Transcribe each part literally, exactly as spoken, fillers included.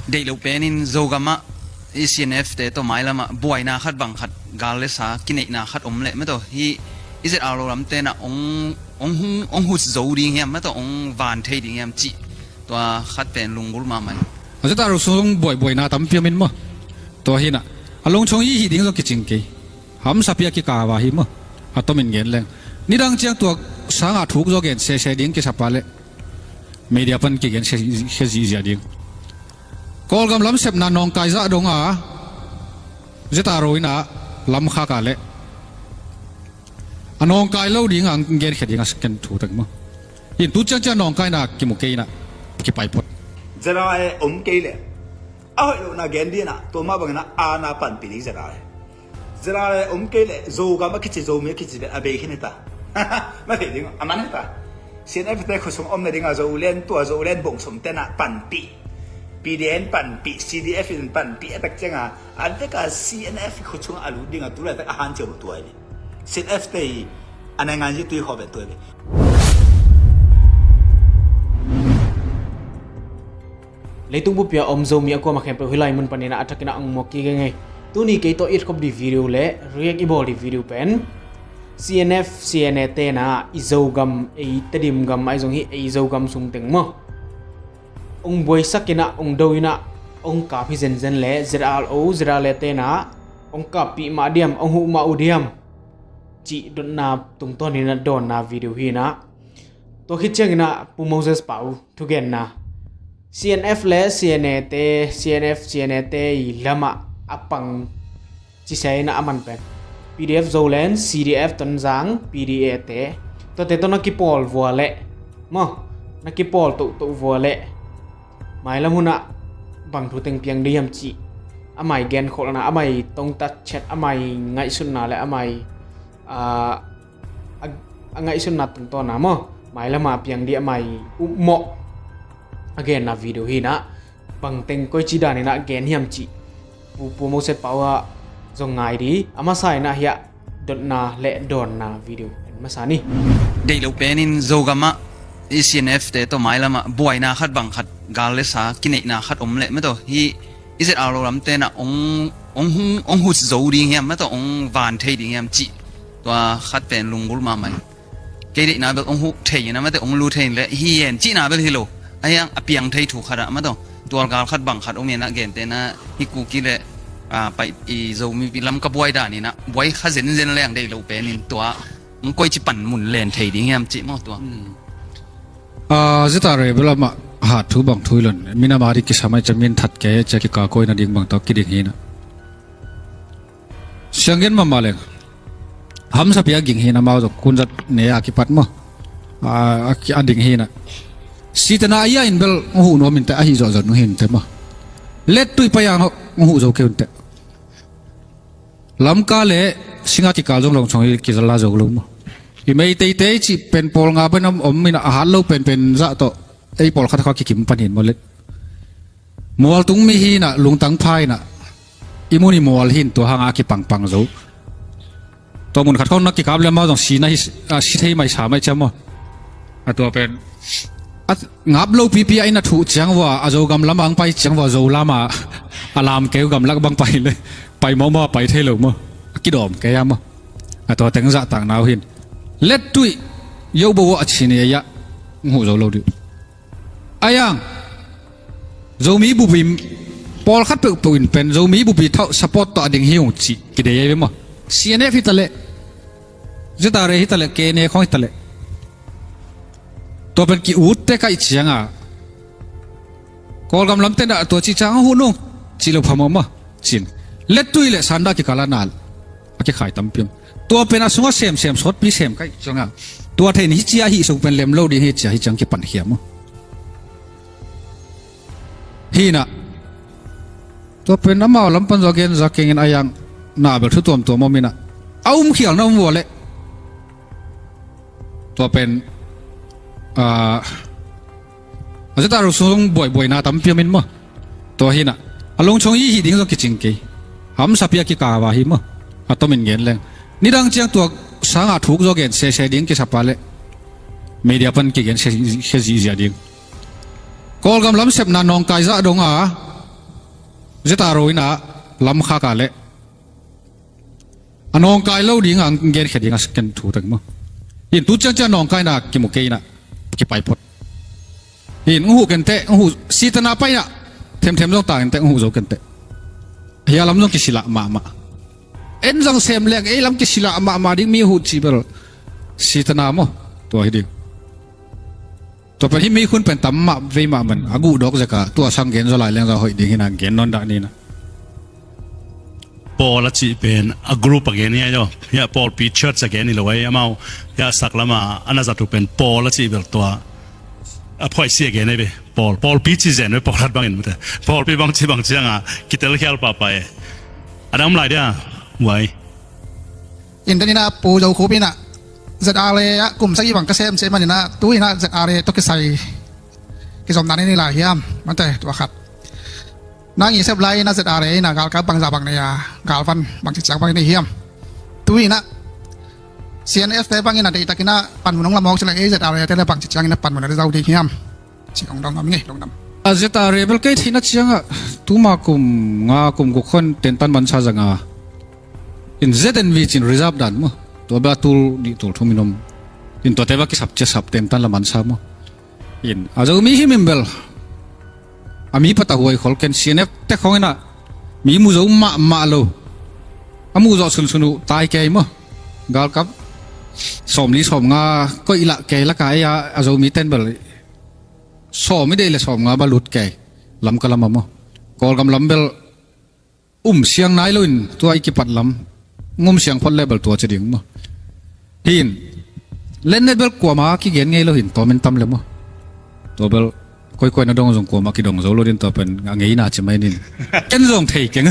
Deih loh penin Zogam ah i C N F te tawh mailam ah buaina khat bang khat, gal le sa kineihna khat om leh mah tawh, hih i Z R O lam tenah hong, hong, hong, hong hut zo ding hiam mah tawh, hong van thei ding hiam cih, tua khat pen lunggulh mahmah hi. A Z R O sung buaibuaina tampi om in maw. Tua hinah a longchong i hih ding zong kicing kei. Hamsapi a kikava hi maw. A tomin gen leng, nidang ciang tua sangah thuk zaw gen sese ding kisapa leh media pan kigen khia zihziah ding. Kawlgam lam sepna nawngkai zah dong a, Z R O in a lam khak a leh a nawngkai lo ding a, ang genkhia ding a, second thu teng maw. In tu ciangciang nawngkaina kimu kei in a, kipai phot. Z R A om kei leh a hoih lohna gen ding in a, tua mah bangin a, a na panpih ding Z R A. Z R A om kei leh Zogam a kici, Zomi a kici pen a bei khin hi ta. Mah thei ding a man hi ta. C N F te khua sung om na ding a, Zoland tua, Zoland bong sung ten a panpih, P D N panpih, C D F in panpih a tak ciang a, a vek a C N F khua sung a lut ding a, tu laitak a hanciam uh tua hi. C N F te i a naingan zia tui khawh pen tua hi. Leitung bup a om Zomi a kuamah khempeuh hih lai mun panin a, a thakin a ang muak kik ing ei. Tuni kei tawh i etkhop ding video le react i bawl ding video pen C N F, C N A te in a, i Zogam, ei Tedim gam ahi zong hi, ei Zogam sung teng maw, hong buaisak in a, hong do in a, hong kap hi zenzen le Z R O, Z R A te in a hong kappih mah diam, hong huh mah uh diam cih dotna tungtawn in a dawnna video hi in a. Tua khit ciangin a Pu Moses Pau thugenna, C N F le C N A te, C N F, C N A te i lamah a pang cise in a, a man pen P D F Zoland, C D F Tonzang, P D A te, tuate tawh na kipawl vua leh maw, na kipawl tohtoh vua leh mailam hunah bang thu teng piang ding hiam cih, amah i genkholhna, amah i tongtat chet, amah i ngaihsutna le amah i, ah, a, a ngaihsutna tungtawn a maw, mailam a piang ding amah i upmawh a genna video hi in a, bang teng koici dan in a gen hiam cih Pu, Pu Moses Pau a zong ngai ding, a masa in a hiah dotna le dawnna video en masa ni. Deih loh penin Zogam ah i C N F te tawh mailam ah buaina khat bang khat, gal le sa kineihna khat om leh mah tawh, hih i Z R O lam tenah hong, hong, hong, hong hut zo ding hiam mah tawh, hong van thei ding hiam cih, tua khat pen lunggulh mahmah hi. Kei deihna bel hong huh thei in a, mate hong lu thei in le hi yen cihna bel hi lo. A hiang a piang thei thu khat ah mate, tualgal khat bang khat om in a, gentehna hih Kuki le, ah, pai i Zomi pi lam ka buai dan in a, buai kha zenzen leng deih loh pen in tua hong koici pan mun len thei ding hiam cih maw tua. Hmm. Ah, Z R A bel amah hat thu bang thu hi lo in, minam a ding kisam ahih ciang min that kei, cia kikakoi nading bang tawh kiding hi in a. Siang gen mahmah leng, hamsapi a ging hi in amau zong kunzat ne a kipat maw, a, a ki-, a ding hi in a. Sitena a ia in bel hong huh nuam in teh, ahi zawhzawh nu hi in teh maw. Lettui pai ang hong huh zo kei un teh. Lamka le singa kikal zong lawngchong hi, kizala zo lo maw. I Meiteite i cih pen pawl nga pen om, om in a, a hat lo penpen zah tawh ei pawlkhat kha kikim pan hi in maw le. Mualtung mi hi in a, lungtang pha in a, i mun i mual hi in tua hang a kipangpang zo. Tua mun khat khawng na kikap le amau zong si na hi, ah, si thei mai sa mai ciam maw. A tua pen a ngap lo pipi a in a thuh ciang vua, a Zogam lam a ang pai ciang vua, Zo lam a a lam keu gamlak bang pai le pai mawhmawh a pai thei lo maw. A kidawm kei a maw. A tua teng zahtakna uh hi in. Lettui yobo a chin i a ia hong huh zo lo dih. A iang Zomi bupi pawlkhat peuhpeuh in pen Zomi bupi thauh support tawh a ding hi ung cih kidei ei ve maw. C N F hi ta leh, Z R A hi ta leh, K N A khawng hi ta leh, tua pen ki-ut te kaih ciang a, Kawlgam lam tenah tua cih ciang a huh nung cih lo phamawh maw. Cin lettui le sanda kikal a nal a kikhai tampi om. Tua pen a sungah semsem sawtpi sem kaih ciangah, tua thei in hi cia hih sung pen lem lo ding hi cia hi ciang kipan hiam uh. Hi in a, tua pen amau lam pan zaw gen za kengin a iang na bel thu tuamtuam om in a, a um khial na um vua leh tua pen, ah, a Z R O sung buaibuaina tampi om in maw. Tua hi in a, a lungchong i hih ding zong kicing kei. Hamsapi a kikava hi maw. A tomin gen leng, nidang ciang tua sangah thuk zaw gen sese ding kisapa leh media pan kigen khia zihziah ding. Kawlgam lam sepna nawngkai zah dong a, ZRO in ah lamkhak a leh a nawngkai lo ding a, ang genkhia ding a ken thu teng maw. In tu ciangciang nawngkaina kimu kei in ah kipai phot. In ung huh kenteh, ung huh sitana pai in ah themthem zong ta kenteh, ung huh zo kenteh. Hia lam zong kisilah mahmah. En zong sem leng ei lam kisilah mahmah ding mi huh cih bel sitana maw. Tua hi ding. Tua pen hih mi khun pen tam mah vei mah man a guh dawk zeka tua sang gen zaw lai leng zaw hoih ding hi na gen nawn dah ni na. Paul a cih pen a group a gen hi a yaw. Hiah pawlpi church a gen hi lo ei amau. Hiah saklama a na zat uh pen Paul a cih bel tua a phuaisi a gen ei ve. Paul, pawlpi ci zen ve pawlhat bangin mute. Pawlpi bang ci bang cianga kitel khial pahpah e. A dang om lai dia uai. In den in ah Pu Zo Khup in ah ZRA ah kum sagih bang ka sem cia man in ah tu in ah ZRA tawh kisai kizomna nei lai hiam? Mate tua khat. Nang i sep lai in ah ZRA in ah galkap bangzah bang nei a galvan bangci ciang bang nei hiam? Tu in ah CNF te bang in ah deihtak in ah panmun hong lamawk ci leh ei ZRA te le bangci ciang in ah panmun a dizau ding hiam? Ci hong dong ngam ngei lungdam. A ZRA bel kei theihna ciangah tuma kum nga kum guk khon tentan mansa zanga in ZNV cin reserve dan maw. Tua bel a tul nih tul thum in om in tuate bel kisap cia sap tentan la mansa maw. In a Zomi himhim bel a mi patah huai khol ken CNF te khong in ah mi mu zo mahmah lo. A muh zawh sunsun uh tai kei maw. Galkap sawmli sawmnga koih lah kei laka ei a Zomi ten bel sawm i deih le sawmnga ba lut kei lam ka lam a maw. Kawlgam lam bel um siang nai loin tua i kipat lam ngum siang phot le bel tua ci ding maw. Hin lennet bel kuama kigen ngei lo hin tawmin tam le maw. Tua bel koikoi na dong zong kuama kidong zo lo din tua pen a ngeina ci mai nin. Ken zong thei keng.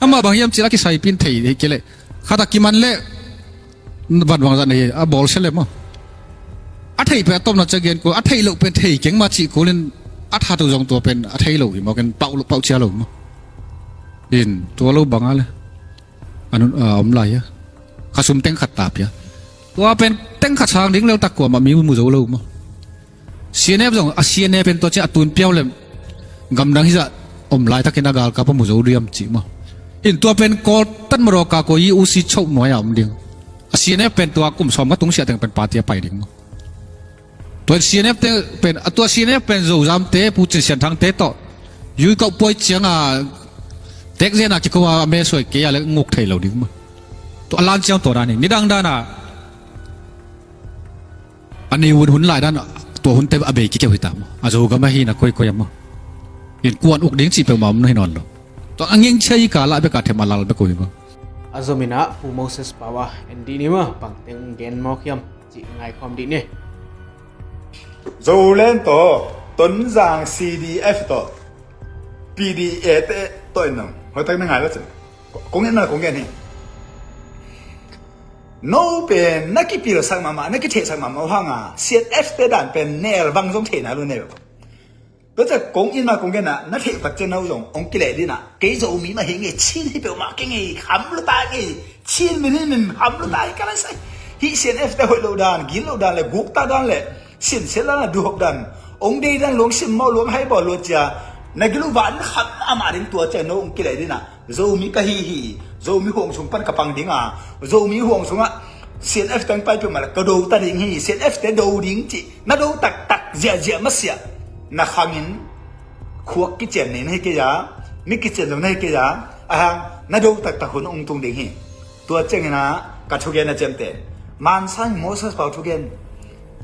Amah bang hiam cila kisaipin thei kei le khata kiman le van bangzah nei a bawl sia lem aw. A theih peh a tawpna cia gen kul a theih loh pen thei keng mah cih kulin a that uh zong tua pen a thei lo hi maw ken pauh cia lo maw. In tua lo banga le a om lai a khasum teng khat ta pia tua pen teng khat sang ding leltak kuamah mi mu zo lo maw. CNF zong a CNF pen tua ciah a tun piau le gamdang hizah om laitakin a galkap a mu zo diam cih maw. In tua pen kawl tan maraw ka kawi i usi choh nuai a om ding. A CNF pen tua kum sawm ka tungsiah teng pen party a pai ding maw. Tua CNF te pen a tua CNF pen zozamte pu cin sianthangte tawh yui kauh puai cianga tekzena kiko a me suai kei a le nguk thei lo ding maw. Tua a lan ciang tua dan hi nidang dana a ni hun hun lai dan tua hunte a bei kikeu hita maw. A Zogam ahi na koikoi a maw. In kuan uk ding cih peuhmah om na hi nawn lo. Tua a ngeng cia i kala beka them a lal bek uh hi maw. A zominah Pu Moses Pawa en dih ni maw bangteng gen mawk hiam cih ngaikhawm dih ni. Zoland tawh Tonzang CDF tawh PDA te tawh in nong hoitak na ngai la cin. Kong en na kong en hi. No pen na kipilsak mahmah na kithehsak mahmah uh hanga CNF te dan pen nel bang zong theihna lu nel. Tua ciah kong in ma kong gen ah na theih pat ciah no zong hong kileh dinah kei Zomi mah hi ngei Chin hi peuhmah kei ngei ham luta ngei Chin min hi min ham luta hi ka lai sai. Hih CNF te hoih lo dan gil lo dan le gukta dan le sinsiat dan a duhop dan hong dei dan luang sim mau luang hai bawl luat cia na gil uh van kham amah ding tua ciah no hong kileh dinah Zomi ka hi hi. Zomi huang sung pan ka pang ding a Zomi huang sungah CNF teng pai peuhmah le ka do ta ding hi. CNF te do ding cih na do taktak ziahziah masiah na khangin khuak kician nei na hi kei a mi kician lo na hi kei a ahang na do taktak hun ung tung ding hi. Tua ciangin ah ka thugen a ciamte mansang Moses Pau thugen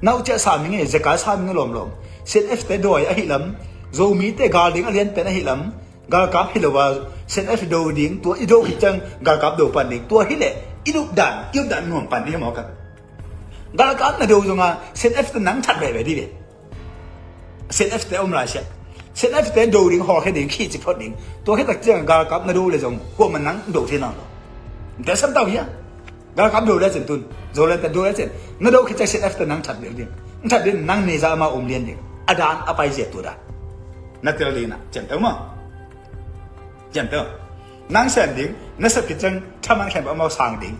nauh ciah sam hi ngei zekai sam hi ngei lawmlawm. CNF te dawi ahi lam Zomi te gal ding a lianpen ahi lam galkap hi lo a CNF do ding tua i do khit ciang galkap do pan ding tua hileh i nupdan i updan nuam pan ding hi mawk a. Galkap na do zonga CNF te nang that veve dih ve. CNF te om lai siah CNF te do ding hawlkhia ding khihci phot ding tua khit tak ciang galkap na do le zong kuamah nang do thei nawn lo. Nte sam tau hia. Galkap do le cin tun Zoland te do le cin na do khit ciang CNF te nang that veve ding. Nang that ding nang neizah amau om lian ding a dan a pai zia tua dan. Na tel ding na ciamteu maw. Ciamteu nang sem ding na sep khit ciang thaman khem amau sang ding.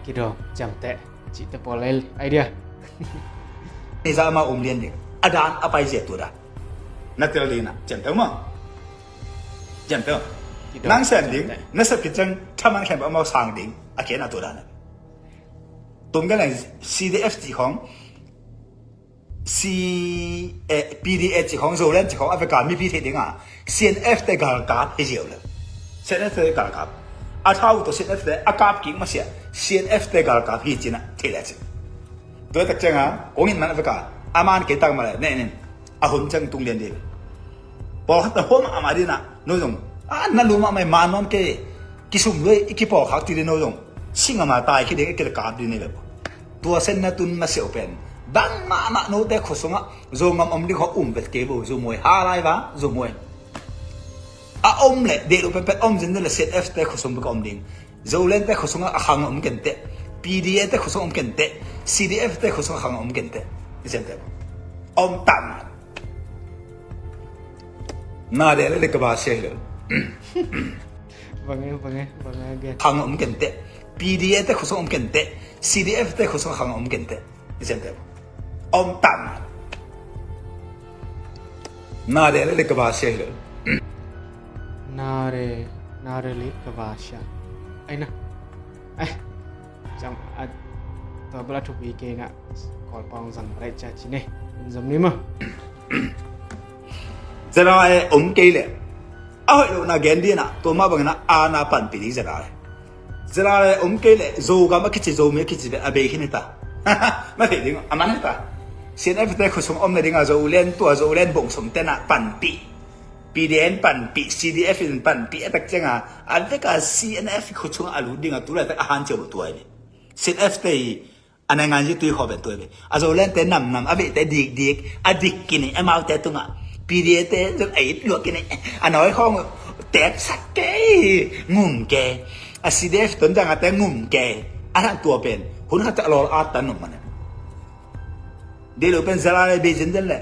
Kidawng ciamteh cihte pawl lel idea. Neizah amau om lian ding a dan a pai zia tua dan. Na tel ding na ciamteu maw. Ciamteh. Nang sem ding, na sep khit ciang thaman khempeuh amau sang ding, a kena tua dan. Tum gen leng C D F cih khawng, C, eh, P D A cih khawng, Zoland cih khawng, a veka mipi theih dingah C N F te galkap hi ziau le. C N F te galkap. A thau tawh C N F te a kap kik masiah C N F te galkap hi cinah theih le cin. Tua tak cianga kong in man a veka a man kei tak mah le nen in a hun ciang tung lian ding. Pawlkhat na huam amah dinah no zong a na lu mahmah i man nawn kei kisum luai i kipawlkhak ti ding no zong singama tai khi ding i kilakap ding ni le. Tua sen na tun masiah uh pen bang mahmah note khuasungah Zogam om ding khaw um vet kei bo. Zomuai halai va Zomuai a om le deh lo penpen om zin le C N F te khuasung bek a om ding. Zoland te khuasungah a khang a om kenteh. P D A te khuasung om kenteh. C D F te khuasungah khang a om kenteh. I sem te om tam. Na deh le le ka ba sia hi lo. Bange bange bange gen. Khang a om kenteh. P D A te khuasung om kenteh. C D F te khuasungah khang a om kenteh. I sem te om tam. Na deh le le ka ba sia hi lo. Na deh na deh le ka ba sia. Ai na. Ai. Zang a tua bala thupi kei na kol pawng zang rai cha chi ne. Zam ni ma. Zara e om kei le a hoih lo na gen dina tua ma bangna a na panpi ding zara e. Zara le om kei le Zogam a kici Zomi a kici a bei khin hita. Ma thei ding a man hita. C N F te khuasung om na dinga Zoland tua Zoland bong sum tena panpi. P D N panpih, C D F in panpih a tak cianga a veka C N F khuchunga a lut dinga tulaitak a hanciam uh tuai ve. C N F te i a naingan zia tui khaw ven tuai ve. A Zoland te namnam a veite dikdik a dik kini amaute tungah P D A te zong a it luak kini a nawi khawng tepsak kei ngum kei a C D F ton danga te ngum kei a hang tua pen hun khat a lawl at tan num mane. Dei lo pen zara le bei zenzen le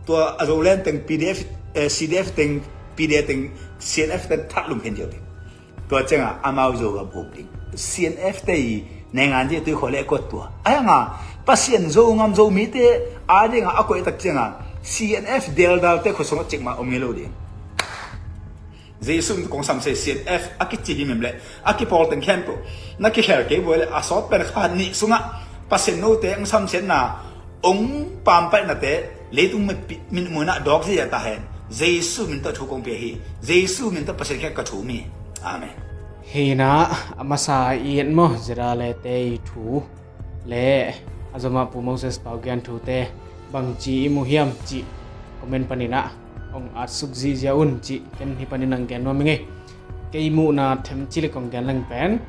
tua a Zoland teng P D F, eh, C D F teng P D A teng C N F teng thahlum khen diau ding. Tua cianga amau Zogam hup ding. C N F te i naingan zia tui khaw le kuat tua a hanga Pasian Zogam Zomite a dinga a koih tak cianga C N F deldalte khuasungah cikmah om ngei lo ding. Jesu min kong samsia C N F a kici himhim le a kipawl teng khempeuh na kikhel kei buai le a sawt pen kha nih sungah Pasian note ang samsiatna ong pampainate leitung minmuina dawk zia ta hen. Jesu min tawh thu kong pia hi. Jesu min tawh Pasian khe ka thu mi. Amen. Hina a masa i et maw zira le te i thu le a zomah Pu Moses Pau Gian thute bangci i mu hiam cih comment paninah ong atsuk zihziah un cih ken hi panin ang gen nuam i ngei. Kei muhna themci le kong gen leng pen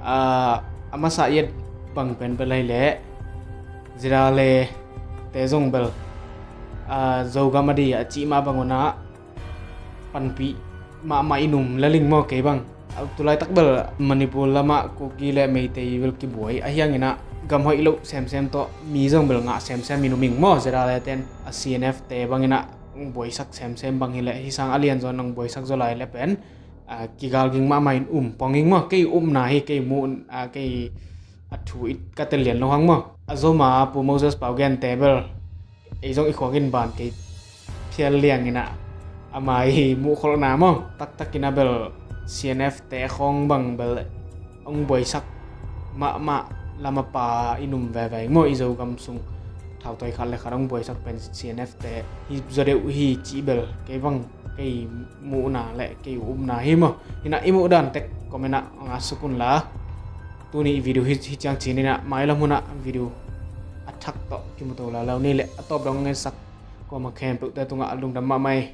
a masa i et bang pen bel ahi leh zira le te zong bel Zogam a di a cih mah bang unah panpih mahmah i num laling maw kei bang. Tulaitak bel Manipur lamah Kuki le Meitei bel kibuai a hianginah gam hoih loh semsem tawh mi zong bel ngah semsem i num ing maw. Zira le ten a C N F te banginah ang buaisak semsem bang hileh hi sang a lianzaw nang buaisak zaw lai le pen kigalging mahmah in um pong ing maw. Kei upna hi kei muh kei a thu it ka tel lian lo hang maw. A zoma Pu Moses Pau Gen te bel ei zong i khuakin ban kei phial lianginah ama i muhkholhna maw taktakinah bel C N F te khawng bang bel ong buaisak mahmah lamapa i num veve maw. I Zogam sung thautawi khat le khat ong buaisak pen C N F te hi zaw deuh hi cih bel kei bang kei muhna le kei upna hi maw. Hinah i muh dan tek comment ah nga suk unla. Tuni i video hi ciang cininah mailam hunah video a thak tawh kimuto lalo ni le a tawp dong ngensak kuama khempeuhte tungah a lungdam mahmah i.